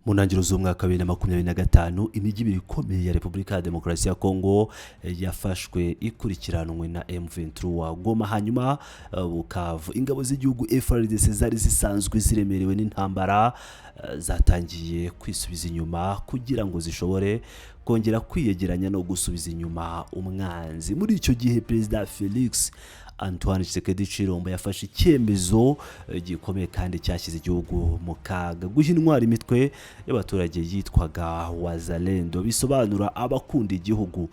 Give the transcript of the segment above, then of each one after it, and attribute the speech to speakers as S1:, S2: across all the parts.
S1: Mu ntangiriro z'umwaka wa 2025, imijyi ibiri ikomeye ya Repubulika ya Demokarasi ya Kongo yafashwe ikurikiranwe na M23: Goma, hanyuma Bukavu. Ingabo z'igihugu FARDC zari zisanzwe ziremerewe n'intambara zatangiye kwisubiza inyuma kugira ngo zishobore kongera kwiyegeranya no gusubiza inyuma umwanzi. Muri icyo gihe, Perezida Felix Antoine Tshisekedi Tshilombo yafashe icyemezo gikomeye kandi cyashyize igihugu mu kaga: guha intwaro imitwe y'abaturage yitwaga Wazalendo, bisobanura abakunda igihugu,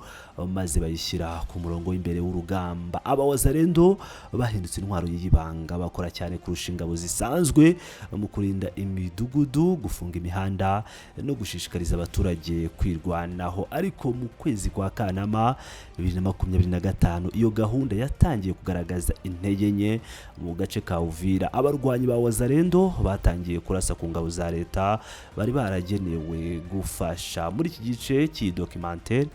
S1: maze bayishyira ku murongo w'imbere w'urugamba. Aba Wazalendo bahindutse intwaro y'ibanga, bakora cyane kurusha ingabo zisanzwe mu kurinda imidugudu, gufunga imihanda no gushishikariza abaturage kwirwanaho. Ariko mu kwezi kwa Kanama 2025, iyo gahunda yatangiye kugaragaza intege nke. Mu gace ka Uvira, abarwanyi ba Wazalendo batangiye kurasa ku ngabo za leta bari baragenewe gufasha. Muri iki gice cy'iyi documentaire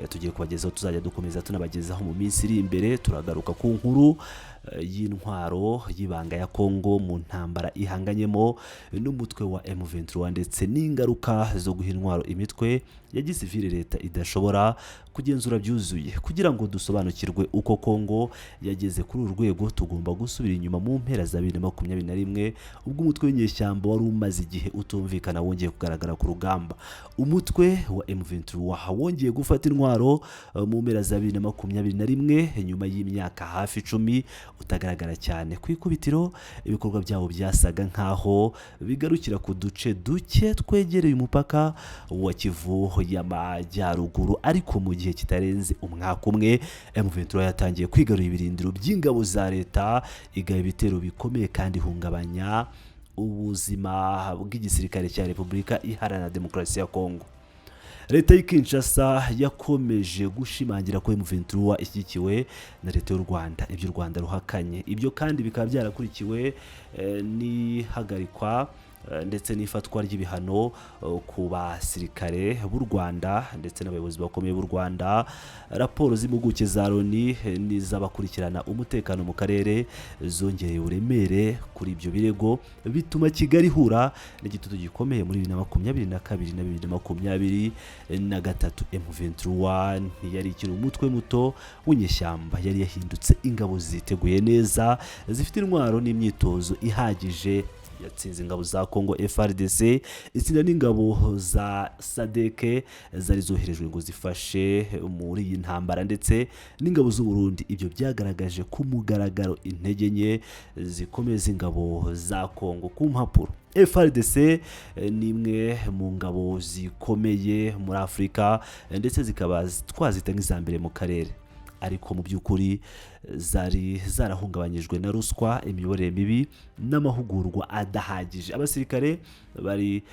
S1: tugiye kubagezaho, tuzajya dukomeza tunabagezaho mu minsi iri imbere, turagaruka ku nkuru y'intwaro y'ibanga ya Kongo mu ntambara ihanganyemo n'umutwe wa M23, ndetse n'ingaruka zo guha intwaro imitwe ya gisivile leta idashobora kugenzura byuzuye. Kugira ngo dusobanukirwe uko Kongo yageze kuri uru rwego, tugomba gusubira inyuma mu mpera za 2021, ubwo umutwe w'inyeshyamba wari umaze igihe utumvikana wongeye kugaragara ku rugamba. Umutwe wa M23 wongeye gufata intwaro mu mpera za 2021, nyuma y'imyaka hafi 10 utagaragara cyane. Ku ikubitiro, ibikorwa byabo byasaga nk'aho bigarukira ku duce duke twegereye umupaka wa Kivu y'Amajyaruguru. Ariko mu gihe kitarenze umwaka umwe, M23 yatangiye kwigarurira ibirindiro by'ingabo za leta, igaba ibitero bikomeye kandi ihungabanya ubuzima bw'igisirikare cya Repubulika Iharanira Demokarasi ya Kongo. Leta y'i Kinshasa yakomeje gushimangira ko M23 ishyigikiwe na leta y'u Rwanda, ibyo u Rwanda ruhakanye. Ibyo kandi bikaba byarakurikiwe n'ihagarikwa ndetse n'ifatwa ry'ibihano ku basirikare b'u Rwanda ndetse n'abayobozi bakomeye b'u Rwanda. Raporo z'impuguke za Loni n'iz'abakurikirana umutekano mu karere zongereye uburemere kuri ibyo birego, bituma Kigali ihura n'igitutu gikomeye. Muri 2022 na 2023, M23 ntiyari ikiri umutwe muto w'inyeshyamba, yari yahindutse ingabo ziteguye neza, zifite intwaro n'imyitozo ihagije. Yatsinze ingabo za Congo FARDC, itsinda n'ingabo za SADC zari zoherejwe ngo zifashe muri iyi ntambara, ndetse n'ingabo z'u Burundi. Ibyo byagaragaje ku mugaragaro intege nke zikomeye z'ingabo za Congo. Ku mpapuro, FARDC ni imwe mu ngabo zikomeye muri Afurika, ndetse zikaba twazita nk'iza mbere mu karere. Ariko mu by'ukuri zari zarahungabanyijwe na ruswa, imiyoborere mibi n'amahugurwa adahagije. Abasirikare bari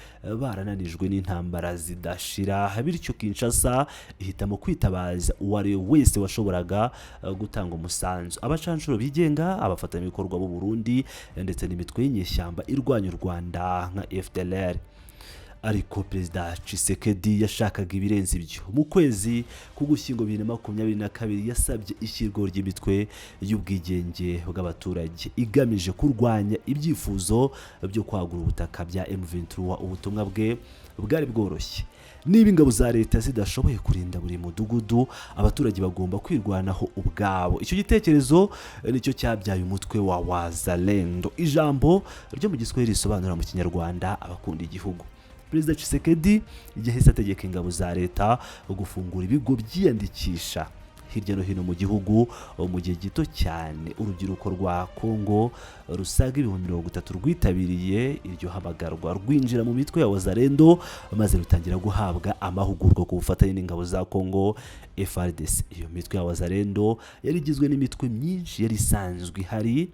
S1: barananijwe n'intambara zidashira, bityo Kinshasa ihitamo kwitabaza uwo ari we wese washoboraga gutanga umusanzu: abacanshuro bigenga, abafatanyabikorwa b'u Burundi ndetse n'imitwe y'inyeshyamba irwanya u Rwanda nka FDLR. Ariko Perezida Tshisekedi yashakaga ibirenze ibyo. Mu kwezi k'Ugushyingo 2022, yasabye ishyirwaho ry'imitwe y'ubwigenge bw'abaturage igamije kurwanya ibyifuzo byo kwagura ubutaka bya M23. Ubutumwa bwe bwari bworoshye: niba ingabo za leta zidashoboye kurinda buri mudugudu, abaturage bagomba kwirwanaho ubwabo. Icyo gitekerezo nicyo cyabyaye umutwe wa Wazalendo, ijambo ryo mu Giswahili risobanura mu Kinyarwanda abakunda igihugu. Perezida Tshisekedi yahise ategeka ingabo za leta gufungura ibigo byiyandikisha hirya no hino mu gihugu. Mu gihe gito cyane, urubyiruko rwa Kongo rusaga 30,000 rwitabiriye iryo hamagarwa, rwinjira mu mitwe ya Wazalendo, maze rutangira guhabwa amahugurwa ku bufatanye n'ingabo za Kongo FARDC. Iyo mitwe ya Wazalendo yari igizwe n'imitwe myinshi yari isanzwe ihari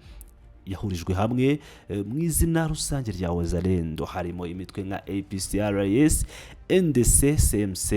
S1: yahurijwe hamwe mu izina rusange rya Wazalendo. Harimo imitwe nka APCRS, NDC, CMC,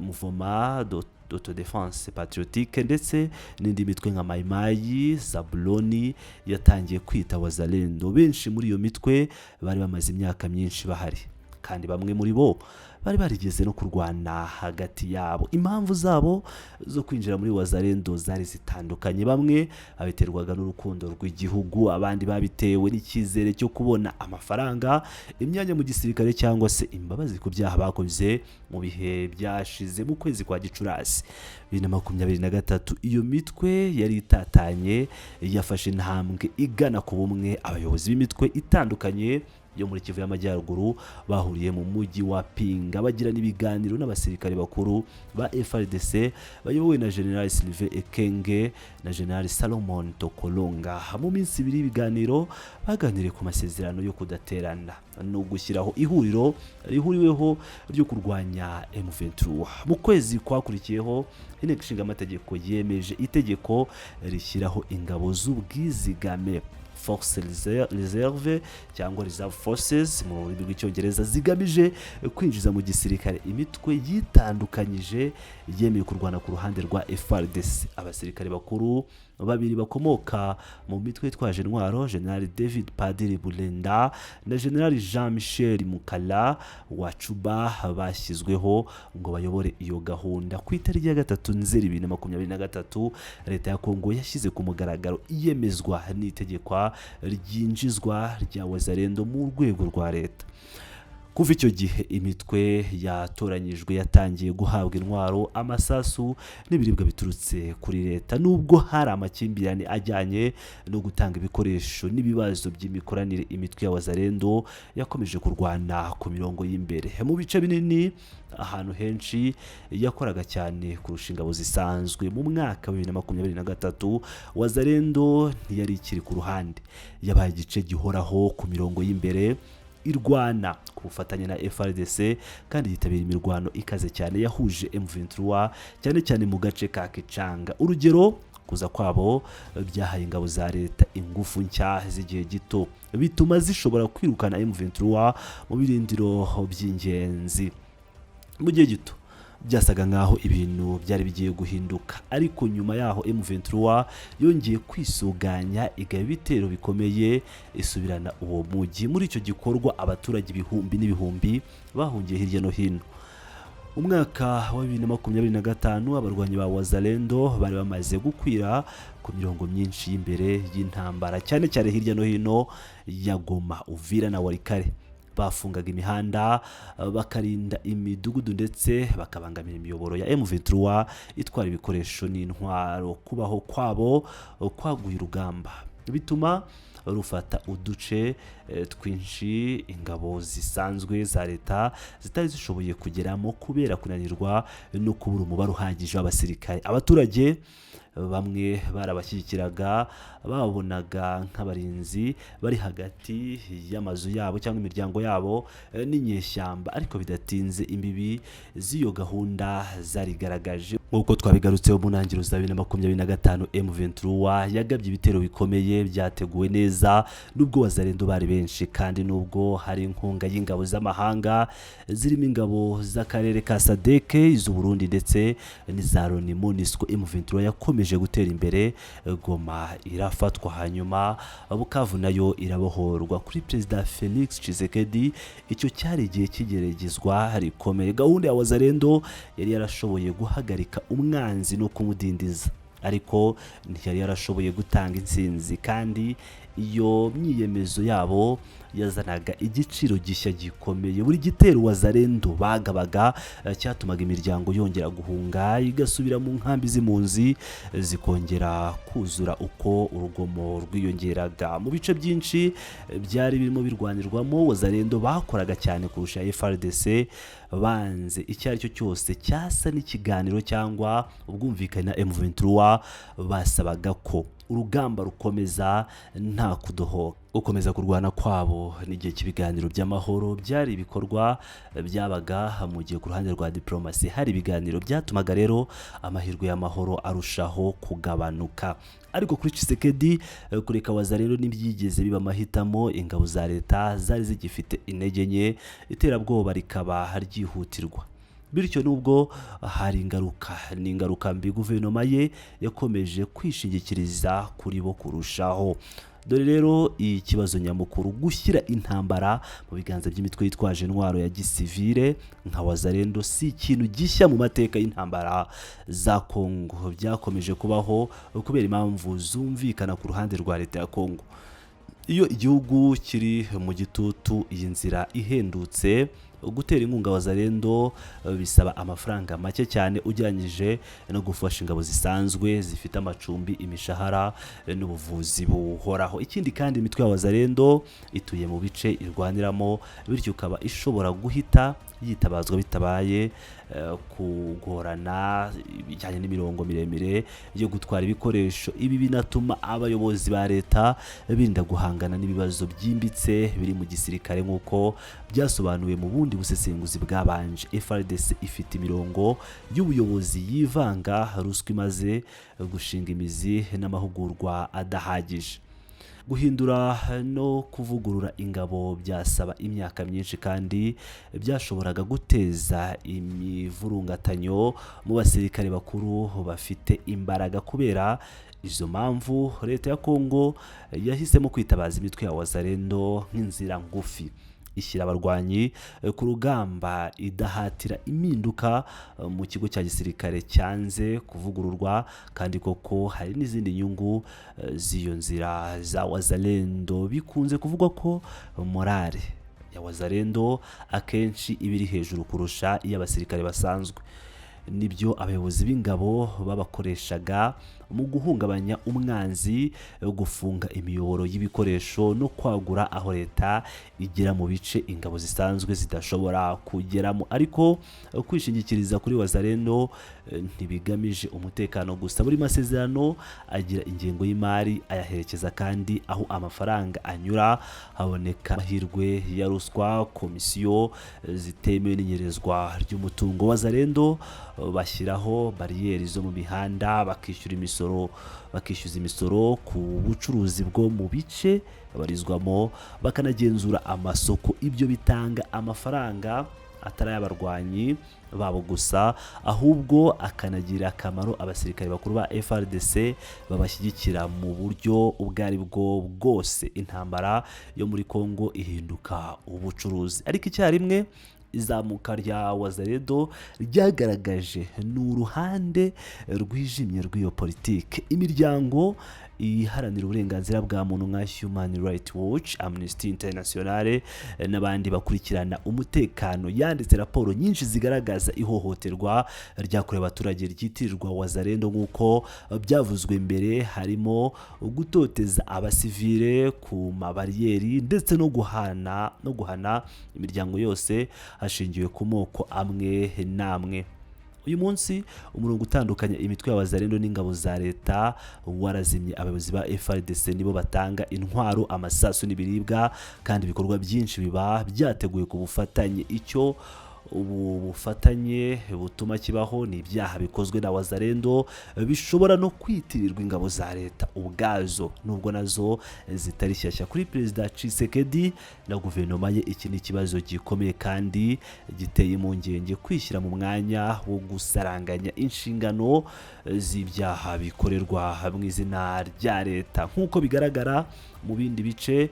S1: Mouvement d'Autodéfense Patriotique, ndetse n'indi mitwe nka Mayimayi Zabuloni yatangiye kwita Wazalendo. Benshi muri iyo mitwe bari bamaze imyaka myinshi bahari. Kandi bamwe muri bo bari barigeze no kurwana hagati yabo. Impamvu zabo zo kwinjira muri Wazalendo zari zitandukanye. Bamwe babiterwaga n'urukundo rw'igihugu, abandi babitewe n'icyizere cyo kubona amafaranga, imyanya mu gisirikare cyangwa se imbabazi ku byaha bakoze mu bihe byashize. Mu kwezi kwa Gicurasi 2023, iyo mitwe yari itatanye yafashe intambwe igana ku bumwe. Abayobozi b'imitwe itandukanye yo muri Kivu y'Amajyaruguru bahuriye mu mujyi wa Pinga, bagirana ibiganiro n'abasirikare bakuru ba FARDC bayobowe na General Sylvain Ekenge na General Salomon Tokolonga. Mu minsi 2 y'ibiganiro, baganiriye ku masezerano yo kudaterana no gushyiraho ihuriro rihuriweho ryo kurwanya M23. Mu kwezi kwakurikiyeho, Inteko Ishinga Amategeko yemeje itegeko rishyiraho ingabo z'ubwizigame, Force Reserve cyangwa Reserve Forces mu rurimi rw'Icyongereza, zigamije kwinjiza mu gisirikare imitwe yitandukanyije yemeye kurwana ku ruhande rwa FARDC. Abasirikare bakuru babiri bakomoka mu mitwe yitwaje intwaro, General David Padiri Bulenda na General Jean Michel Mukala wa Cuba, bashyizweho ngo bayobore iyo gahunda. Ku itariki ya 3 Nzeri 2023, Leta ya Kongo yashyize ku mugaragaro iyemezwa n'itegekwa ryinjizwa rya Wazalendo mu rwego rwa leta. Kuva icyo gihe, imitwe yatoranyijwe yatangiye guhabwa intwaro, amasasu n'ibiribwa biturutse kuri leta. Nubwo hari amakimbirane ajyanye no gutanga ibikoresho n'ibibazo by'imikoranire, imitwe ya Wazalendo yakomeje kurwana ku mirongo y'imbere mu bice binini. Ahantu henshi yakoraga cyane kurusha ingabo zisanzwe. Mu mwaka wa 2023, Wazalendo ntiyari ikiri ku ruhande, yabaye igice gihoraho ku mirongo y'imbere, irwana ku bufatanye na FARDC kandi yitabira imirwano ikaze cyane yahuje M23, cyane cyane mu gace ka Kicanga. Urugero, kuza kwabo byahaye ingabo za leta ingufu nshya z'igihe gito, bituma zishobora kwirukana M23 mu birindiro by'ingenzi mu gihe gito. Byasaga nkaho ibintu byari bigiye guhinduka, ariko nyuma yaho M23 yongeye kwisuganya, igaba ibitero bikomeye, isubirana uwo mujyi. Muri icyo gikorwa, abaturage ibihumbi n'ibihumbi bahungiye hirya no hino. Umwaka wa 2025, abarwanyi ba Wazalendo bari bamaze gukwira ku mirongo myinshi y'imbere y'intambara, cyane cyane hirya no hino ya Goma, Uvira na Walikale. Bafungaga imihanda, bakarinda imidugudu ndetse bakabangamira imiyoboro ya M23 itwara ibikoresho n'intwaro. Kubaho kwabo kwaguye urugamba, bituma rufata uduce twinshi ingabo zisanzwe za leta zitari zishoboye kugeramo kubera kunanirwa no kubura umubare uhagije w'abasirikare. Abaturage bamwe barabashyigikiraga, babonaga nk'abarinzi bari hagati y'amazu yabo cyangwa imiryango yabo n'inyeshyamba. Ariko bidatinze imbibi z'iyo gahunda zarigaragaje. Nk'uko twabigarutseho, mu ntangiriro za 2025, M23 yagabye ibitero bikomeye byateguwe neza. Nubwo Wazalendo bari benshi kandi nubwo hari inkunga y'ingabo z'amahanga zirimo ingabo z'akarere ka SADC, iz'u Burundi ndetse n'iza Loni MONUSCO, M23 yakomeje gutera imbere. Goma irafatwa, hanyuma Bukavu nayo irabohorwa. Kuri Perezida Felix Tshisekedi, icyo cyari igihe cy'igeragezwa rikomeye. Gahunda ya Wazalendo yari yarashoboye guhagarika umwanzi no kumudindiza, ariko ntiyari yarashoboye gutanga intsinzi, kandi iyo myiyemezo yabo yazanaga igiciro gishya gikomeye. Buri gitero Wazalendo bagabaga cyatumaga imiryango yongera guhunga, igasubira mu nkambi z'impunzi, zikongera kuzura uko urugomo rwiyongeraga. Mu bice byinshi byari birimo birwanirwamo, Wazalendo bakoraga cyane kurusha FARDC. Banze icyo ari cyo cyose cyasa n'ikiganiro cyangwa ubwumvikane na M23. Basabaga ko urugamba rukomeza nta kudohoka. Gukomeza kurwana kwabo n'igihe cy'ibiganiro by'amahoro byari ibikorwa byabaga mu gihe ku ruhande rwa diplomasi hari ibiganiro. Byatumaga rero amahirwe y'amahoro arushaho kugabanuka. Ariko kuri Tshisekedi, kureka Wazalendo ntibyigeze biba amahitamo. Ingabo za leta zari zigifite intege nke, iterabwoba rikaba ryihutirwa. Bityo nubwo hari ingaruka n'ingaruka mbi, guverinoma ye yakomeje kwishingikiriza kuri bo kurushaho. Dore rero ikibazo nyamukuru: gushyira intambara mu biganza by'imitwe yitwaje intwaro ya gisivile nka Wazalendo si ikintu gishya mu mateka y'intambara za Kongo. Byakomeje kubaho kubera impamvu zumvikana ku ruhande rwa leta ya Kongo. Iyo igihugu kiri mu gitutu, iyi nzira ihendutse. Gutera inkunga Wazalendo bisaba amafaranga make cyane ugereranyije no gufasha ingabo zisanzwe zifite amacumbi, imishahara n'ubuvuzi buhoraho. Ikindi kandi, imitwe ya Wazalendo ituye mu bice irwaniramo, bityo ikaba ishobora guhita yitabazwa bitabaye kugorana ibijyanye n'imirongo miremire yo gutwara ibikoresho. Ibi binatuma abayobozi ba leta birinda guhangana n'ibibazo byimbitse biri mu gisirikare. Nk'uko byasobanuwe mu bundi busesenguzi bwabanje, FARDC ifite imirongo y'ubuyobozi yivanga, ruswa imaze gushinga imizi n'amahugurwa adahagije. Guhindura no kuvugurura ingabo byasaba imyaka myinshi kandi byashoboraga guteza imivurungatanyo mu basirikare bakuru bafite imbaraga. Kubera izo mpamvu, leta ya Kongo yahisemo kwitabaza imitwe ya Wazalendo nk'inzira ngufi ishyira abarwanyi ku rugamba, idahatira impinduka mu kigo cya gisirikare cyanze kuvugururwa. Kandi koko hari n'izindi nyungu z'iyo nzira za Wazalendo. Bikunze kuvugwa ko morale ya Wazalendo akenshi iba iri hejuru kurusha iy'abasirikare basanzwe. Nibyo abayobozi b'ingabo babakoreshaga mu guhungabanya umwanzi, gufunga imiyoboro y'ibikoresho no kwagura aho leta igera mu bice ingabo zisanzwe zidashobora kugeramo. Ariko kwishingikiriza kuri Wazalendo ntibigamije umutekano gusa. Buri masezerano agira ingengo y'imari ayaherekeza, kandi aho amafaranga anyura haboneka amahirwe ya ruswa, komisiyo zitemewe n'inyerezwa ry'umutungo. Wazalendo bashyiraho bariyeri zo mu mihanda, bakishyura imisoro, bakishyuza imisoro ku bucuruzi bwo mu bice babarizwamo, bakanagenzura amasoko. Ibyo bitanga amafaranga atari ay'abarwanyi babo gusa, ahubwo akanagira akamaro abasirikare bakuru ba FARDC babashyigikira mu buryo ubwo ari bwo bwose. Intambara yo muri Kongo ihinduka ubucuruzi. Ariko icyarimwe, izamuka rya Wazalendo ryagaragaje ni uruhande rwijimye rw'iyo politiki. Imiryango iharanira uburenganzira bwa muntu nka Human Rights Watch, Amnesty International n'abandi bakurikirana umutekano yanditse raporo nyinshi zigaragaza ihohoterwa ryakorewe abaturage ryitirirwa Wazalendo. Nk'uko byavuzwe mbere, harimo gutoteza abasivile ku mabariyeri ndetse no guhana imiryango yose hashingiwe ku moko amwe n'amwe. Uyu munsi umurongo utandukanya imitwe y'Abazalendo n'ingabo za leta warazimye. Abayobozi ba FARDC nibo batanga intwaro, amasasu n'ibiribwa, kandi ibikorwa byinshi biba byateguwe ku bufatanye. Icyo ubu bufatanye butuma kibaho ni ibyaha bikozwe na Wazalendo bishobora no kwitirirwa ingabo za leta ubwazo, nubwo nazo zitari shyashya. Kuri Perezida Tshisekedi na guverinoma ye, iki ni ikibazo gikomeye kandi giteye impungenge: kwishyira mu mwanya wo gusaranganya inshingano z'ibyaha bikorerwa mu izina rya leta, nk'uko bigaragara mu bindi bice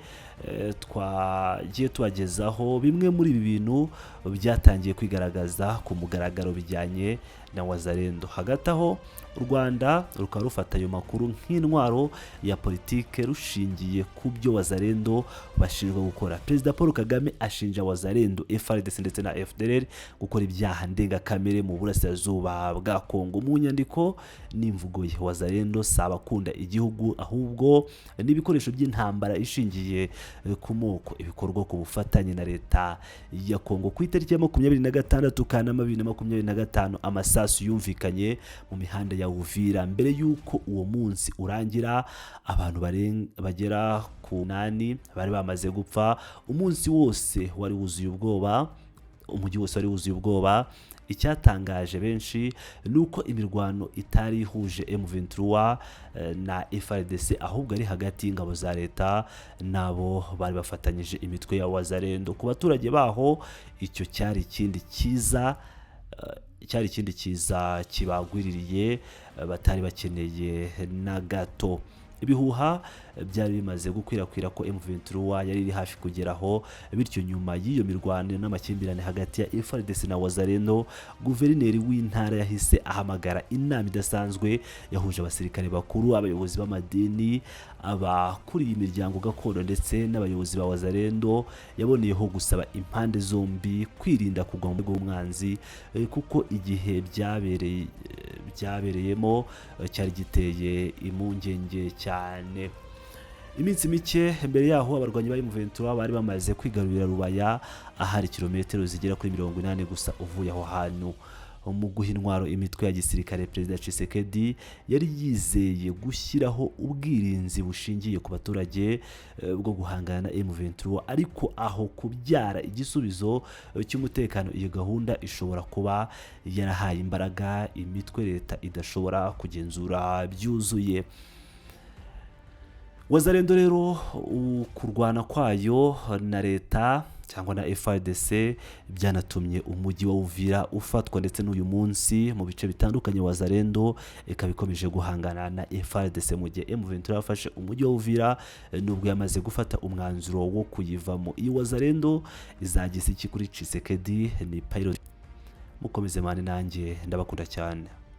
S1: twagiye tubagezaho. Bimwe muri ibi bintu byatangiye kwigaragaza ku mugaragaro bijyanye na Wazalendo. Hagati aho, u Rwanda rukaba rufata ayo makuru nk'intwaro ya politike rushingiye ku byo Wazalendo bashinjwa gukora. Perezida Paul Kagame ashinja Wazalendo, FARDC ndetse na FDLR gukora ibyaha ndengakamere mu burasirazuba bwa Kongo. Mu nyandiko n'imvugo ye, Wazalendo si abakunda igihugu, ahubwo ni ibikoresho by'intambara ishingiye ku moko, ibikorwa ku bufatanye na leta ya Kongo. Ku itariki ya 26 Kanama 2025, amasasu yumvikanye mu mihanda ya Uvira. Mbere y'uko uwo munsi urangira, abantu bagera ku 8 bari bamaze gupfa. Umunsi wose wari wuzuye ubwoba, umujyi wose wari wuzuye ubwoba. Icyatangaje benshi ni uko imirwano itari ihuje M23 na FARDC, ahubwo ari hagati y'ingabo za leta n'abo bari bafatanyije, imitwe ya Wazalendo. Ku baturage baho, icyo cyari ikindi cyiza Cyari ikindi kiza kibagwiririye batari bakeneye na gato. Ibihuha byari bimaze gukwirakwira ko M23 yari iri hafi kugeraho. Bityo nyuma y'iyo mirwano n'amakimbirane hagati ya FARDC na Wazalendo, guverineri w'intara yahise ahamagara inama idasanzwe yahuje abasirikare bakuru, abayobozi b'amadini, abakuriye imiryango gakondo ndetse n'abayobozi ba Wazalendo. Yaboneyeho gusaba impande zombi kwirinda kugwa mu mutego w'umwanzi, kuko igihe byabereyemo cyari giteye impungenge cyane. Iminsi mike mbere yaho, abarwanyi ba M23 bari bamaze kwigarurira Rubaya, ahari kilometero zigera kuri 80 gusa uvuye aho hantu. Mu guha intwaro imitwe ya gisirikare, Perezida Tshisekedi yari yizeye gushyiraho ubwirinzi bushingiye ku baturage bwo guhangana na M23, ariko aho kubyara igisubizo cy'umutekano, iyo gahunda ishobora kuba yarahaye imbaraga imitwe leta idashobora kugenzura byuzuye. Wazalendo rero, kurwana kwayo na leta cyangwa na FARDC byanatumye umujyi wa Uvira ufatwa, ndetse n'uyu munsi mu bice bitandukanye Wazalendo ikaba ikomeje guhangana na FARDC, mu gihe M23 yafashe umujyi wa Uvira nubwo yamaze gufata umwanzuro wo kuyivamo. Iyi Wazalendo izageza iki kuri Tshisekedi? Ni Pilot, mukomeze mane nanjye, ndabakunda cyane.